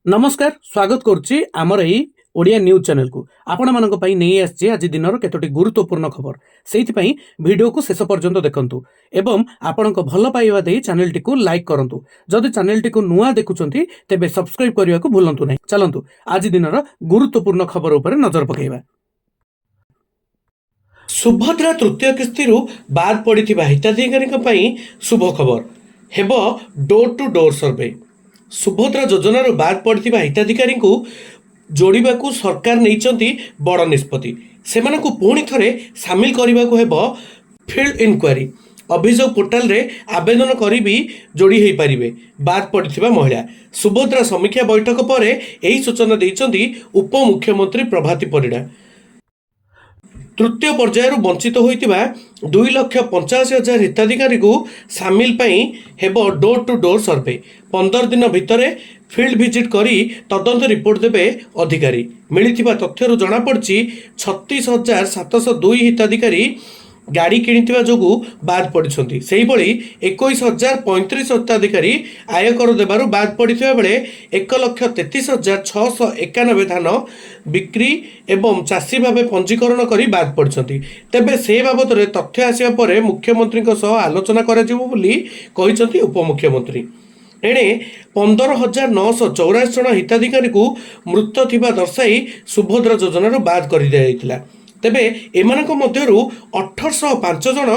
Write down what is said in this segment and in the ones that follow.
ନମସ୍କାର, ସ୍ୱାଗତ କରୁଛି ଆମର ଏଇ ଓଡ଼ିଆ ନ୍ୟୁଜ୍ ଚ୍ୟାନେଲକୁ। ଆପଣମାନଙ୍କ ପାଇଁ ନେଇ ଆସିଛି ଆଜି ଦିନର କେତୋଟି ଗୁରୁତ୍ୱପୂର୍ଣ୍ଣ ଖବର। ସେଇଥିପାଇଁ ଭିଡ଼ିଓକୁ ଶେଷ ପର୍ଯ୍ୟନ୍ତ ଦେଖନ୍ତୁ ଏବଂ ଆପଣଙ୍କ ଭଲ ପାଇବା ଦେଇ ଚ୍ୟାନେଲଟିକୁ ଲାଇକ୍ କରନ୍ତୁ। ଯଦି ଚ୍ୟାନେଲଟିକୁ ନୂଆ ଦେଖୁଛନ୍ତି, ତେବେ ସବସ୍କ୍ରାଇବ୍ କରିବାକୁ ଭୁଲନ୍ତୁ ନାହିଁ। ଚାଲନ୍ତୁ, ଆଜି ଦିନର ଗୁରୁତ୍ୱପୂର୍ଣ୍ଣ ଖବର ଉପରେ ନଜର ପକାଇବା। ସୁଭଦ୍ରା ତୃତୀୟ କିସ୍ତିରୁ ବାଦ୍ ପଡ଼ିଥିବା ହିତାଧିକାରୀଙ୍କ ପାଇଁ ଶୁଭ ଖବର। ହେବ door to door survey. Subhadra ଯୋଜନାରୁ ବାଦ୍ ପଡ଼ିଥିବା ହିତାଧିକାରୀଙ୍କୁ ଯୋଡ଼ିବାକୁ ସରକାର ନେଇଛନ୍ତି ବଡ଼ ନିଷ୍ପତ୍ତି। ସେମାନଙ୍କୁ ପୁଣି ଥରେ ସାମିଲ କରିବାକୁ ହେବ ଫିଲ୍ଡ ଇନକ୍ୱାରି। ଅଭିଯୋଗ ପୋର୍ଟାଲରେ ଆବେଦନ କରି ବି ଯୋଡ଼ି ହୋଇପାରିବେ ବାଦ୍ ପଡ଼ିଥିବା ମହିଳା। ସୁଭଦ୍ରା ସମୀକ୍ଷା ବୈଠକ ପରେ ଏହି ସୂଚନା ଦେଇଛନ୍ତି ଉପମୁଖ୍ୟମନ୍ତ୍ରୀ ପ୍ରଭାତୀ ପରିଡ଼ା। ତୃତୀୟ ପର୍ଯ୍ୟାୟରୁ ବଞ୍ଚିତ ହୋଇଥିବା 2,85,000 ହିତାଧିକାରୀଙ୍କୁ ସାମିଲ ପାଇଁ ହେବ ଡୋର୍ ଟୁ ଡୋର୍ ସର୍ଭେ। 15 ଦିନ ଭିତରେ ଫିଲ୍ଡ ଭିଜିଟ୍ କରି ତଦନ୍ତ ରିପୋର୍ଟ ଦେବେ ଅଧିକାରୀ। ମିଳିଥିବା ତଥ୍ୟରୁ ଜଣାପଡ଼ିଛି, 36,702 ହିତାଧିକାରୀ ଗାଡ଼ି କିଣିଥିବା ଯୋଗୁଁ ବାଦ୍ ପଡ଼ିଛନ୍ତି। ସେହିଭଳି 21,035 ହିତାଧିକାରୀ ଆୟକର ଦେବାରୁ ବାଦ୍ ପଡ଼ିଥିବା ବେଳେ 1,33,691 ଧାନ ବିକ୍ରି ଏବଂ ଚାଷୀ ଭାବେ ପଞ୍ଜୀକରଣ କରି ବାଦ୍ ପଡ଼ିଛନ୍ତି। ତେବେ ସେ ବାବଦରେ ତଥ୍ୟ ଆସିବା ପରେ ମୁଖ୍ୟମନ୍ତ୍ରୀଙ୍କ ସହ ଆଲୋଚନା କରାଯିବ ବୋଲି କହିଛନ୍ତି ଉପମୁଖ୍ୟମନ୍ତ୍ରୀ। ଏଣେ 15,984 ଜଣ ହିତାଧିକାରୀଙ୍କୁ ମୃତ ଥିବା ଦର୍ଶାଇ ସୁଭଦ୍ରା ଯୋଜନାରୁ ବାଦ୍ କରିଦିଆଯାଇଥିଲା। ତେବେ ଏମାନଙ୍କ ମଧ୍ୟରୁ 1805 ଜଣ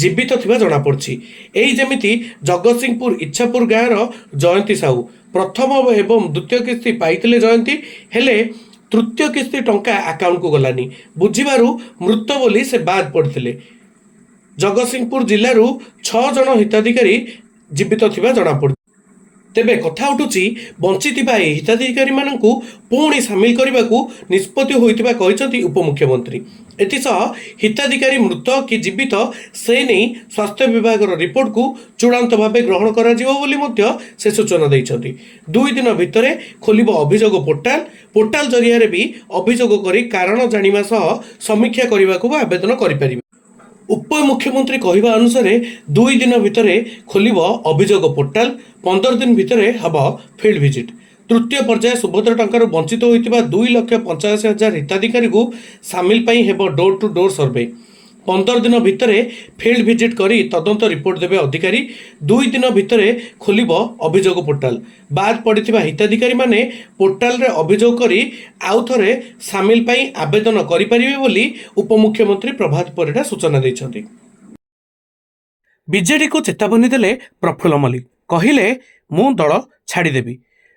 ଜୀବିତ ଥିବା ଜଣାପଡ଼ିଛି। ଏଇ ଯେମିତି ଜଗତସିଂହପୁର ଇଚ୍ଛାପୁର ଗାଁର ଜୟନ୍ତୀ ସାହୁ। ପ୍ରଥମ ଏବଂ ଦ୍ୱିତୀୟ କିସ୍ତି ପାଇଥିଲେ ଜୟନ୍ତୀ। ହେଲେ ତୃତୀୟ କିସ୍ତି ଟଙ୍କା ଆକାଉଣ୍ଟକୁ ଗଲାନି। ବୁଝିବାରୁ ମୃତ ବୋଲି ସେ ବାଦ୍ ପଡ଼ିଥିଲେ। ଜଗତସିଂହପୁର ଜିଲ୍ଲାରୁ ଛଅ ଜଣ ହିତାଧିକାରୀ ଜୀବିତ ଥିବା ଜଣାପଡ଼ିଛି। ତେବେ କଥା ଉଠୁଛି, ବଞ୍ଚିଥିବା ଏହି ହିତାଧିକାରୀମାନଙ୍କୁ ପୁଣି ସାମିଲ କରିବାକୁ ନିଷ୍ପତ୍ତି ହୋଇଥିବା କହିଛନ୍ତି ଉପମୁଖ୍ୟମନ୍ତ୍ରୀ। ଏଥିସହ ହିତାଧିକାରୀ ମୃତ କି ଜୀବିତ, ସେ ନେଇ ସ୍ୱାସ୍ଥ୍ୟ ବିଭାଗର ରିପୋର୍ଟକୁ ଚୂଡ଼ାନ୍ତ ଭାବେ ଗ୍ରହଣ କରାଯିବ ବୋଲି ମଧ୍ୟ ସେ ସୂଚନା ଦେଇଛନ୍ତି। 2 ଦିନ ଭିତରେ ଖୋଲିବ ଅଭିଯୋଗ ପୋର୍ଟାଲ। ପୋର୍ଟାଲ ଜରିଆରେ ବି ଅଭିଯୋଗ କରି କାରଣ ଜାଣିବା ସହ ସମୀକ୍ଷା କରିବାକୁ ବା ଆବେଦନ କରିପାରିବେ। ଉପମୁଖ୍ୟମନ୍ତ୍ରୀ କହିବା ଅନୁସାରେ, 2 ଦିନ ଭିତରେ ଖୋଲିବ ଅଭିଯୋଗ ପୋର୍ଟାଲ, 15 ଦିନ ଭିତରେ ହେବ ଫିଲ୍ଡ ଭିଜିଟ୍। ତୃତୀୟ ପର୍ଯ୍ୟାୟ ସୁଭଦ୍ରା ଟଙ୍କାରୁ ବଞ୍ଚିତ ହୋଇଥିବା 2,85,000 ହିତାଧିକାରୀଙ୍କୁ ସାମିଲ ପାଇଁ ହେବ ଡୋର୍ ଟୁ ଡୋର୍ ସର୍ଭେ। 15 ଦିନ ଭିତରେ ଫିଲ୍ଡ ଭିଜିଟ୍ କରି ତଦନ୍ତ ରିପୋର୍ଟ ଦେବେ ଅଧିକାରୀ। 2 ଦିନ ଭିତରେ ଖୋଲିବ ଅଭିଯୋଗ ପୋର୍ଟାଲ। ବାଦ୍ ପଡ଼ିଥିବା ହିତାଧିକାରୀମାନେ ପୋର୍ଟାଲରେ ଅଭିଯୋଗ କରି ଆଉ ଥରେ ସାମିଲ ପାଇଁ ଆବେଦନ କରିପାରିବେ ବୋଲି ଉପମୁଖ୍ୟମନ୍ତ୍ରୀ ପ୍ରଭାତ ପରିଡ଼ା ସୂଚନା ଦେଇଛନ୍ତି। ବିଜେଡିକୁ ଚେତାବନୀ ଦେଲେ ପ୍ରଫୁଲ୍ଲ ମଲ୍ଲିକ। କହିଲେ, ମୁଁ ଦଳ ଛାଡ଼ିଦେବି।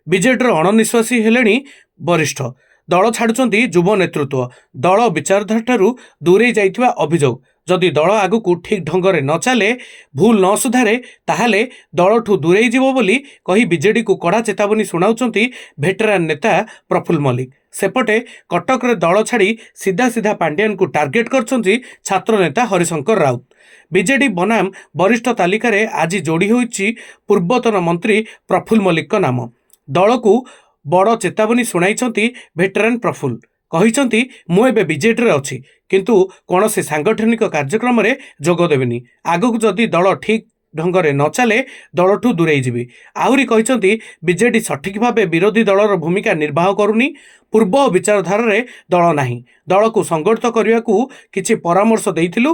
ବିଜେଡିର ଅଣନିଶ୍ୱାସୀ ହେଲେଣି ବରିଷ୍ଠ। ଦଳ ଛାଡ଼ୁଛନ୍ତି ଯୁବ ନେତୃତ୍ୱ। ଦଳ ବିଚାରଧାରାଠାରୁ ଦୂରେଇ ଯାଇଥିବା ଅଭିଯୋଗ। ଯଦି ଦଳ ଆଗକୁ ଠିକ୍ ଢଙ୍ଗରେ ନ ଚାଲେ, ଭୁଲ ନ ସୁଧାରେ, ତାହେଲେ ଦଳଠୁ ଦୂରେଇ ଯିବ ବୋଲି କହି ବିଜେଡିକୁ କଡ଼ା ଚେତାବନୀ ଶୁଣାଉଛନ୍ତି ଭେଟେରାନ୍ ନେତା ପ୍ରଫୁଲ୍ଲ ମଲ୍ଲିକ। ସେପଟେ କଟକରେ ଦଳ ଛାଡ଼ି ସିଧା ସିଧା ପାଣ୍ଡିଆନଙ୍କୁ ଟାର୍ଗେଟ୍ କରିଛନ୍ତି ଛାତ୍ରନେତା ହରିଶଙ୍କର ରାଉତ। ବିଜେଡି ବନାମ ବରିଷ୍ଠ ତାଲିକାରେ ଆଜି ଯୋଡ଼ି ହୋଇଛି ପୂର୍ବତନ ମନ୍ତ୍ରୀ ପ୍ରଫୁଲ୍ଲ ମଲ୍ଲିକଙ୍କ ନାମ। ଦଳକୁ ବଡ଼ ଚେତାବନୀ ଶୁଣାଇଛନ୍ତି ଭେଟେରାନ୍ ପ୍ରଫୁଲ୍ଲ। କହିଛନ୍ତି, ମୁଁ ଏବେ ବିଜେଡିରେ ଅଛି, କିନ୍ତୁ କୌଣସି ସାଂଗଠନିକ କାର୍ଯ୍ୟକ୍ରମରେ ଯୋଗ ଦେବିନି। ଆଗକୁ ଯଦି ଦଳ ଠିକ୍ ଢଙ୍ଗରେ ନ ଚାଲେ, ଦଳଠୁ ଦୂରେଇ ଯିବି। ଆହୁରି କହିଛନ୍ତି, ବିଜେଡି ସଠିକ୍ ଭାବେ ବିରୋଧୀ ଦଳର ଭୂମିକା ନିର୍ବାହ କରୁନି। ପୂର୍ବ ବିଚାରଧାରାରେ ଦଳ ନାହିଁ। ଦଳକୁ ସଂଗଠିତ କରିବାକୁ କିଛି ପରାମର୍ଶ ଦେଇଥିଲୁ।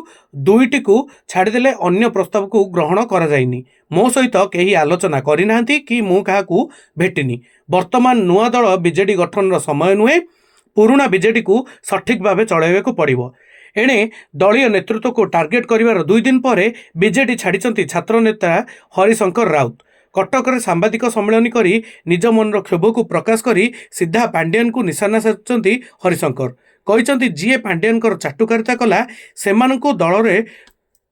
ଦୁଇଟିକୁ ଛାଡ଼ିଦେଲେ ଅନ୍ୟ ପ୍ରସ୍ତାବକୁ ଗ୍ରହଣ କରାଯାଇନି। ମୋ ସହିତ କେହି ଆଲୋଚନା କରିନାହାନ୍ତି କି ମୁଁ କାହାକୁ ଭେଟିନି। ବର୍ତ୍ତମାନ ନୂଆ ଦଳ ବିଜେଡି ଗଠନର ସମୟ ନୁହେଁ। ପୁରୁଣା ବିଜେଡିକୁ ସଠିକ୍ ଭାବେ ଚଳାଇବାକୁ ପଡ଼ିବ। ଏଣେ ଦଳୀୟ ନେତୃତ୍ୱକୁ ଟାର୍ଗେଟ୍ କରିବାର 2 ଦିନ ପରେ ବିଜେଡି ଛାଡ଼ିଛନ୍ତି ଛାତ୍ରନେତା ହରିଶଙ୍କର ରାଉତ। କଟକରେ ସାମ୍ବାଦିକ ସମ୍ମିଳନୀ କରି ନିଜ ମନର କ୍ଷୋଭକୁ ପ୍ରକାଶ କରି ସିଧା ପାଣ୍ଡିଆନଙ୍କୁ ନିଶାନା ସାଧିଛନ୍ତି ହରିଶଙ୍କର। କହିଛନ୍ତି, ଯିଏ ପାଣ୍ଡିଆନଙ୍କର ଚାଟୁକାରିତା କଲା, ସେମାନଙ୍କୁ ଦଳରେ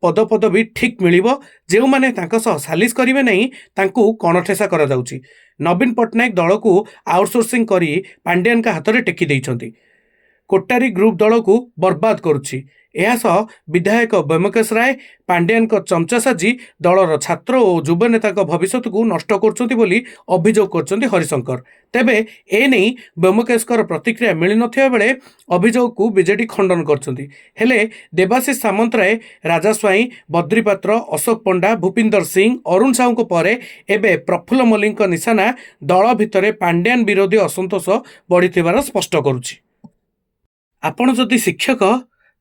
ପଦପଦବୀ ଠିକ୍ ମିଳିବ। ଯେଉଁମାନେ ତାଙ୍କ ସହ ସାଲିସ କରିବେ ନାହିଁ, ତାଙ୍କୁ କଣଠେସା କରାଯାଉଛି। ନବୀନ ପଟ୍ଟନାୟକ ଦଳକୁ ଆଉଟସୋର୍ସିଂ କରି ପାଣ୍ଡିଆନଙ୍କ ହାତରେ ଟେକି ଦେଇଛନ୍ତି। କୋଟାରୀ ଗ୍ରୁପ୍ ଦଳକୁ ବର୍ବାଦ କରୁଛି। ଏହାସହ ବିଧାୟକ ବ୍ୟୋମକେଶ ରାୟ ପାଣ୍ଡିଆନଙ୍କ ଚମଚା ସାଜି ଦଳର ଛାତ୍ର ଓ ଯୁବନେତାଙ୍କ ଭବିଷ୍ୟତକୁ ନଷ୍ଟ କରୁଛନ୍ତି ବୋଲି ଅଭିଯୋଗ କରିଛନ୍ତି ହରିଶଙ୍କର। ତେବେ ଏନେଇ ବ୍ୟୋମକେଶଙ୍କର ପ୍ରତିକ୍ରିୟା ମିଳିନଥିବା ବେଳେ ଅଭିଯୋଗକୁ ବିଜେଡି ଖଣ୍ଡନ କରିଛନ୍ତି। ହେଲେ ଦେବାଶିଷ ସାମନ୍ତରାୟ, ରାଜା ସ୍ୱାଇଁ, ବଦ୍ରି ପାତ୍ର, ଅଶୋକ ପଣ୍ଡା, ଭୂପିନ୍ଦର ସିଂ, ଅରୁଣ ସାହୁଙ୍କ ପରେ ଏବେ ପ୍ରଫୁଲ୍ଲ ମଲ୍ଲିକଙ୍କ ନିଶାନା ଦଳ ଭିତରେ ପାଣ୍ଡିଆନ ବିରୋଧୀ ଅସନ୍ତୋଷ ବଢ଼ିଥିବାର ସ୍ପଷ୍ଟ କରୁଛି। ଆପଣ ଯଦି ଶିକ୍ଷକ,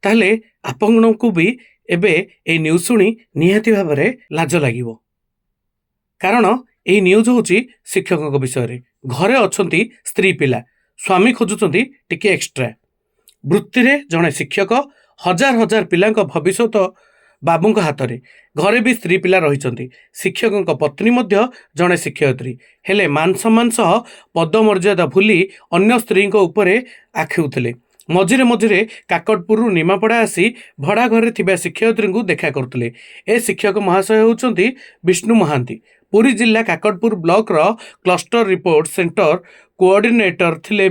ତାହେଲେ ଆପଣଙ୍କୁ ବି ଏବେ ଏଇ ନ୍ୟୁଜ୍ ଶୁଣି ନିହାତି ଭାବରେ ଲାଜ ଲାଗିବ। କାରଣ ଏଇ ନ୍ୟୁଜ୍ ହେଉଛି ଶିକ୍ଷକଙ୍କ ବିଷୟରେ। ଘରେ ଅଛନ୍ତି ସ୍ତ୍ରୀ, ପିଲା, ସ୍ୱାମୀ ଖୋଜୁଛନ୍ତି ଟିକେ ଏକ୍ସଟ୍ରା। ବୃତ୍ତିରେ ଜଣେ ଶିକ୍ଷକ, ହଜାର ହଜାର ପିଲାଙ୍କ ଭବିଷ୍ୟତ ବାବୁଙ୍କ ହାତରେ। ଘରେ ବି ସ୍ତ୍ରୀ, ପିଲା ରହିଛନ୍ତି। ଶିକ୍ଷକଙ୍କ ପତ୍ନୀ ମଧ୍ୟ ଜଣେ ଶିକ୍ଷୟିତ୍ରୀ। ହେଲେ ମାନ ସମ୍ମାନ ସହ ପଦମର୍ଯ୍ୟାଦା ଭୁଲି ଅନ୍ୟ ସ୍ତ୍ରୀଙ୍କ ଉପରେ ଆଖେଉଥିଲେ। ମଝିରେ ମଝିରେ କାକଟପୁରରୁ ନିମାପଡ଼ା ଆସି ଭଡ଼ା ଘରେ ଥିବା ଶିକ୍ଷୟିତ୍ରୀଙ୍କୁ ଦେଖା କରୁଥିଲେ। ଏ ଶିକ୍ଷକ ମହାଶୟ ହେଉଛନ୍ତି ବିଷ୍ଣୁ ମହାନ୍ତି। ପୁରୀ ଜିଲ୍ଲା କାକଟପୁର ବ୍ଲକର କ୍ଲଷ୍ଟର ରିପୋର୍ଟ ସେଣ୍ଟର କୋଅର୍ଡିନେଟର ଥିଲେ।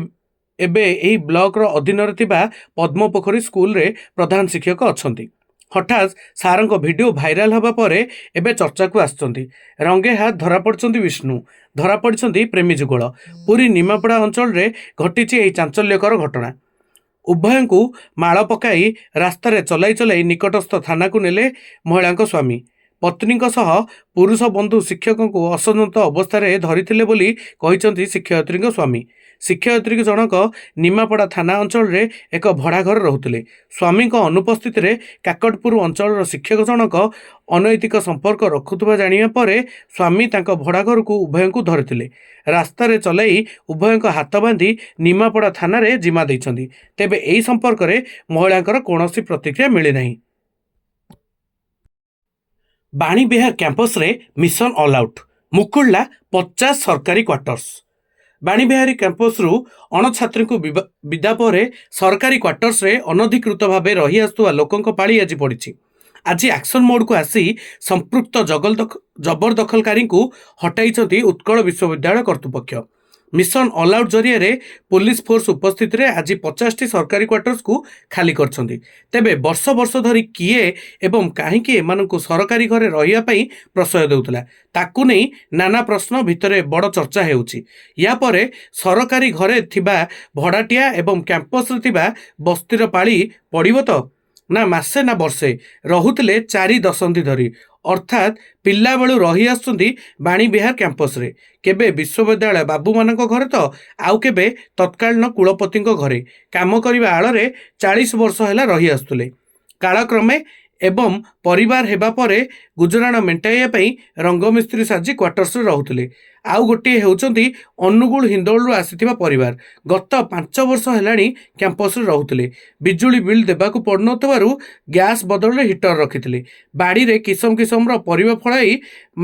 ଏବେ ଏହି ବ୍ଲକର ଅଧୀନରେ ଥିବା ପଦ୍ମପୋଖରୀ ସ୍କୁଲରେ ପ୍ରଧାନ ଶିକ୍ଷକ ଅଛନ୍ତି। ହଠାତ୍ ସାରଙ୍କ ଭିଡିଓ ଭାଇରାଲ ହେବା ପରେ ଏବେ ଚର୍ଚ୍ଚାକୁ ଆସିଛନ୍ତି। ରଙ୍ଗେ ହାତ ଧରାପଡ଼ିଛନ୍ତି ବିଷ୍ଣୁ, ଧରାପଡ଼ିଛନ୍ତି ପ୍ରେମୀ ଯୁଗଳ। ପୁରୀ ନିମାପଡ଼ା ଅଞ୍ଚଳରେ ଘଟିଛି ଏହି ଚାଞ୍ଚଲ୍ୟକର ଘଟଣା। ଉଭୟଙ୍କୁ ମାଳ ପକାଇ ରାସ୍ତାରେ ଚଲାଇ ଚଲାଇ ନିକଟସ୍ଥ ଥାନାକୁ ନେଲେ ମହିଳାଙ୍କ ସ୍ୱାମୀ। ପତ୍ନୀଙ୍କ ସହ ପୁରୁଷ ବନ୍ଧୁ ଶିକ୍ଷକଙ୍କୁ ଅସଞ୍ଜତ ଅବସ୍ଥାରେ ଧରିଥିଲେ ବୋଲି କହିଛନ୍ତି ଶିକ୍ଷୟିତ୍ରୀଙ୍କ ସ୍ୱାମୀ। ଶିକ୍ଷୟିତ୍ରୀ ଜଣକ ନିମାପଡ଼ା ଥାନା ଅଞ୍ଚଳରେ ଏକ ଭଡ଼ା ଘରେ ରହୁଥିଲେ। ସ୍ୱାମୀଙ୍କ ଅନୁପସ୍ଥିତିରେ କାକଟପୁର ଅଞ୍ଚଳର ଶିକ୍ଷକ ଜଣକ ଅନୈତିକ ସମ୍ପର୍କ ରଖୁଥିବା ଜାଣିବା ପରେ ସ୍ୱାମୀ ତାଙ୍କ ଭଡ଼ା ଘରକୁ ଉଭୟଙ୍କୁ ଧରିଥିଲେ। ରାସ୍ତାରେ ଚଲାଇ ଉଭୟଙ୍କ ହାତ ବାନ୍ଧି ନିମାପଡ଼ା ଥାନାରେ ଜିମା ଦେଇଛନ୍ତି। ତେବେ ଏହି ସମ୍ପର୍କରେ ମହିଳାଙ୍କର କୌଣସି ପ୍ରତିକ୍ରିୟା ମିଳିନାହିଁ। ବାଣୀବିହାର କ୍ୟାମ୍ପସରେ ମିଶନ ଅଲ୍ ଆଉଟ୍, ମୁକୁଳିଲା 50 ସରକାରୀ କ୍ୱାର୍ଟର୍ସ। ବାଣୀବିହାର କ୍ୟାମ୍ପସରୁ ଅଣଛାତ୍ରୀଙ୍କୁ ବିଦା ପରେ ସରକାରୀ କ୍ୱାର୍ଟର୍ସରେ ଅନଧିକୃତ ଭାବେ ରହି ଆସୁଥିବା ଲୋକଙ୍କ ପାଳି ଆଜି ପଡ଼ିଛି। ଆଜି ଆକ୍ସନ ମୋଡକୁ ଆସି ସମ୍ପୃକ୍ତ ଜବରଦଖଲକାରୀଙ୍କୁ ହଟାଇଛନ୍ତି ଉତ୍କଳ ବିଶ୍ୱବିଦ୍ୟାଳୟ କର୍ତ୍ତୃପକ୍ଷ। ମିଶନ ଅଲ୍ ଆଉଟ୍ ଜରିଆରେ ପୋଲିସ ଫୋର୍ସ ଉପସ୍ଥିତିରେ ଆଜି 50ଟି ସରକାରୀ କ୍ୱାର୍ଟର୍ସକୁ ଖାଲି କରିଛନ୍ତି। ତେବେ ବର୍ଷ ବର୍ଷ ଧରି କିଏ ଏବଂ କାହିଁକି ଏମାନଙ୍କୁ ସରକାରୀ ଘରେ ରହିବା ପାଇଁ ପ୍ରଶ୍ରୟ ଦେଉଥିଲା, ତାକୁ ନେଇ ନାନା ପ୍ରଶ୍ନ ଭିତରେ ବଡ଼ ଚର୍ଚ୍ଚା ହେଉଛି। ୟା ପରେ ସରକାରୀ ଘରେ ଥିବା ଭଡ଼ାଟିଆ ଏବଂ କ୍ୟାମ୍ପସରେ ଥିବା ବସ୍ତିର ପାଳି ପଡ଼ିବ ତ? ନା ମାସେ ନା ବର୍ଷେ, ରହୁଥିଲେ 4 ଦଶନ୍ଧି ଧରି। ଅର୍ଥାତ୍ ପିଲାବେଳୁ ରହି ଆସୁଛନ୍ତି ବାଣୀବିହାର କ୍ୟାମ୍ପସରେ। କେବେ ବିଶ୍ୱବିଦ୍ୟାଳୟ ବାବୁମାନଙ୍କ ଘରେ ତ ଆଉ କେବେ ତତ୍କାଳୀନ କୁଳପତିଙ୍କ ଘରେ କାମ କରିବା ଆଳରେ 40 ବର୍ଷ ହେଲା ରହି ଆସୁଥିଲେ। କାଳକ୍ରମେ ଏବଂ ପରିବାର ହେବା ପରେ ଗୁଜରାଣ ମେଣ୍ଟାଇବା ପାଇଁ ରଙ୍ଗମିସ୍ତ୍ରୀ ସାଜି କ୍ୱାର୍ଟର୍ସରେ ରହୁଥିଲେ। ଆଉ ଗୋଟିଏ ହେଉଛନ୍ତି ଅନୁଗୁଳ ହିନ୍ଦୋଳରୁ ଆସିଥିବା ପରିବାର। ଗତ 5 ବର୍ଷ ହେଲାଣି କ୍ୟାମ୍ପସରେ ରହୁଥିଲେ। ବିଜୁଳି ବିଲ୍ ଦେବାକୁ ପଡ଼ୁନଥିବାରୁ ଗ୍ୟାସ୍ ବଦଳରେ ହିଟର ରଖିଥିଲେ। ବାଡ଼ିରେ କିସମ କିସମର ପରିବା ଫଳାଇ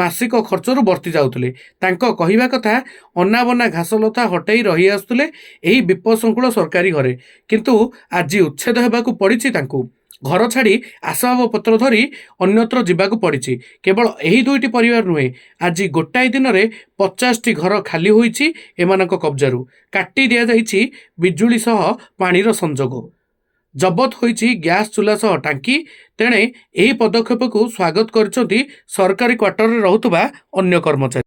ମାସିକ ଖର୍ଚ୍ଚରୁ ବର୍ତ୍ତି ଯାଉଥିଲେ। ତାଙ୍କ କହିବା କଥା, ଅନାବନା ଘାସଲତା ହଟେଇ ରହି ଆସୁଥିଲେ ଏହି ବିପଦସଂକୁଳ ସରକାରୀ ଘରେ। କିନ୍ତୁ ଆଜି ଉଚ୍ଛେଦ ହେବାକୁ ପଡ଼ିଛି ତାଙ୍କୁ। ଘର ଛାଡ଼ି ଆସବାବପତ୍ର ଧରି ଅନ୍ୟତ୍ର ଯିବାକୁ ପଡ଼ିଛି। କେବଳ ଏହି ଦୁଇଟି ପରିବାର ନୁହେଁ, ଆଜି ଗୋଟାଏ ଦିନରେ 50ଟି ଘର ଖାଲି ହୋଇଛି ଏମାନଙ୍କ କବ୍ଜାରୁ। କାଟି ଦିଆଯାଇଛି ବିଜୁଳି ସହ ପାଣିର ସଂଯୋଗ। ଜବତ ହୋଇଛି ଗ୍ୟାସ୍ ଚୁଲା ସହ ଟାଙ୍କି। ତେଣେ ଏହି ପଦକ୍ଷେପକୁ ସ୍ୱାଗତ କରିଛନ୍ତି ସରକାରୀ କ୍ୱାର୍ଟରରେ ରହୁଥିବା ଅନ୍ୟ କର୍ମଚାରୀ।